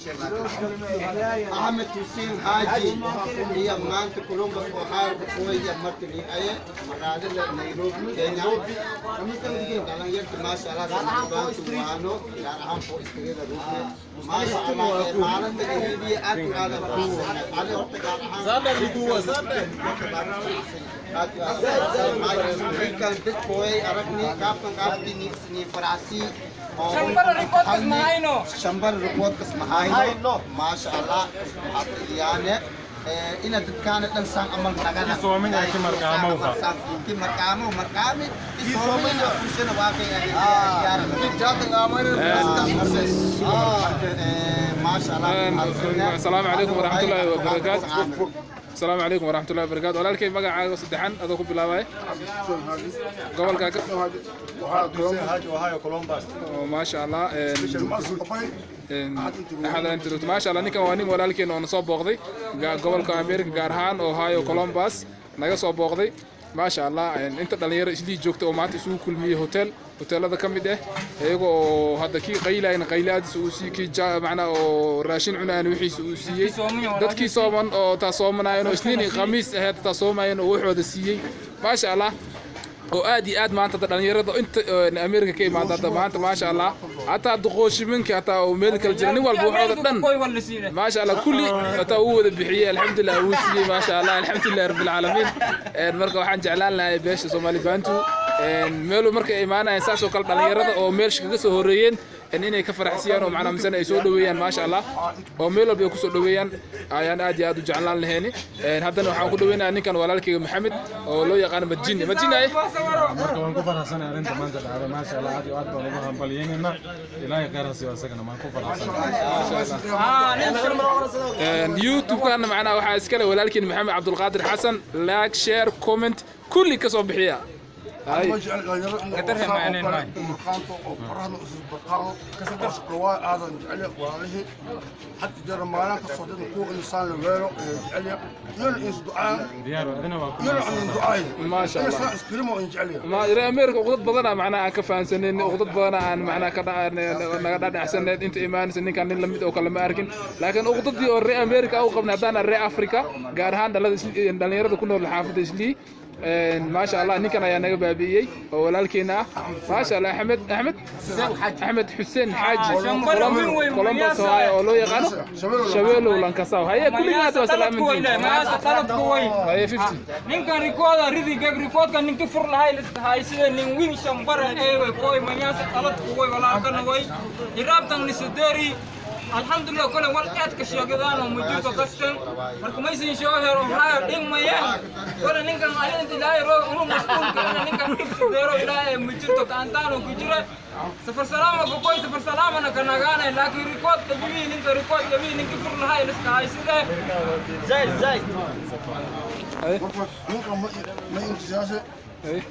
Axmed Xuseen Xaaji iyo maanta Columbus, Ohio kuwaya martini aye magaalada Nairobi, Kenya. Dhalinyarta, maasha Allah, Bantu waano, gaar ahaan Four Street ruuxne, maasha Allah, maalinta iriidiya aad iyo aad aan ani horta gaar ahaan aad iyo aad ninkan dadkooy aragni qaabkan qaabkii ni faracsi. Shambara report mahayno. Shambar reportkas mahayno, maasha Allah. Yaane ina dadkaana dhan saan amal nagana. Soomin ay ki marqaamowha. Ki marqaamo marqaami ki soomin fushana waa kay. Maasha Allah. Asalaamu calaykum waraxmatullaahi wabarakaatu. Asalaamu calaykum waraxmatullahi wabarakaatu. Walaalkay, magacaaga saddexan adoo ku bilaabay, gobolka oo, maasha Allah, axad aan joogto, maasha Allah. Ninkan waa nin walaalkeen oo na soo booqday gobolka America, gaar ahaan Ohio, Columbus naga soo booqday, maasha Allah. Inta dhalinyaro Islii joogta oo maanta isugu kulmiyey hotel hoteelada ka mid ah, iyaga oo hadda kii qaylayna qaylaadiisa uu siiyey, kii macnaa oo raashin cunayana wixiisa uu siiyey, dadkii sooman oo taa soomanaayeen oo Isniin iyo Khamiis ahayd taa soomayeen oo waxooda siiyey, maasha Allah. Oo aad iyo aad maanta hadda dhalinyarada inta America ka imaada hadda maanta, maasha Allah, hataa duqooshiminka hataa oo meel kala jira, nin walba waxooda dhan, maasha Allah, kulli hataa uu wada bixiyey, alxamdulilah, wuu siiyey, maasha Allah, alxamdulilah rabbil caalamiin. Marka waxaan jeclaan lahay beesha Soomaali Bantu meelu markay imaanayaan saas oo kale dhalinyarada oo meelsha kaga soo horreeyeen inay ka faraxsiyaan oo macnaa misana ay soo dhoweeyaan, maasha Allah, oo meel walba ay kusoo dhoweeyaan ayaan aad iyo aad u jeclaan lahayni. Haddana waxaan ku dhoweynayaa ninkan walaalkayga Maxamed oo loo yaqaano Madjini. Madjini ay. Marka waan ku faraxsanahay arrinta maanta dhacday, maasha Allah, aad iyo aad baan ugu hambalyeynayna. Ilaahay khayr ha siiyo isagana, waan ku faraxsanahay. YouTube-kana macnaha waxaa iskale walaalkiin Maxamed Cabdulqaadir Xasan. Like, share, comment, kulli ka soo bixiya. Hay. Murqaanto oo qoraxda isbarqaano waa aadan jecel walaalihii had jeer maalin kastoo dadka kuwa insaan la weelo ee jecel iyona is ducaan. Diyaar adina waa ku iyona aan ducaay. Maasha Allah. Insaan iskrimo in jecel. Ma reer America uqdad badana macnaha aan ka fahansaneyn, uqdad badana aan macnaha ka naga dhadhacsaneed inta imaanaysa. Ninkan nin lamid oo kale ma arkin, laakiin uqdadii oo reer America u qabnay haddaan reer Africa, gaar ahaan dhalada dhalinyarada ku nool xaafadda Islii, maasha Allah, ninkan ayaa naga baabi'iyey oo walaalkeena ah, maasha Allah, Axmed Axmed Xuseen Xaaji, Columbus, Ohio, oo loo yaqaano Shabeelow Lankasaw. Haye, kulligaas waa salaamintiin. Haye, 50. Ninkan rikooda ridi gag rikoodka ninki fur lahay listahay sida nin win shambara eeway koy Manyaasa qaladku way walaalkana way iraabtan lisaderi, alxamdulillah. Kole wal aad ka sheegadaan oo mujirto kasten marka maysin soo hero haayo dhigmayaan. Kole ninkan alinta Ilaahay roog unu mas'uulka ina ninkan dhibsideero Ilaahay mujirto gacantaano ku jira. Safar salaama ku koy, safar salaamana ka nagaanay, laakiin rikood dhabii ninka rikood dhabii ninki fur lahay listahay sida zaid zaid. Marka ninka ma intisaase 2,000.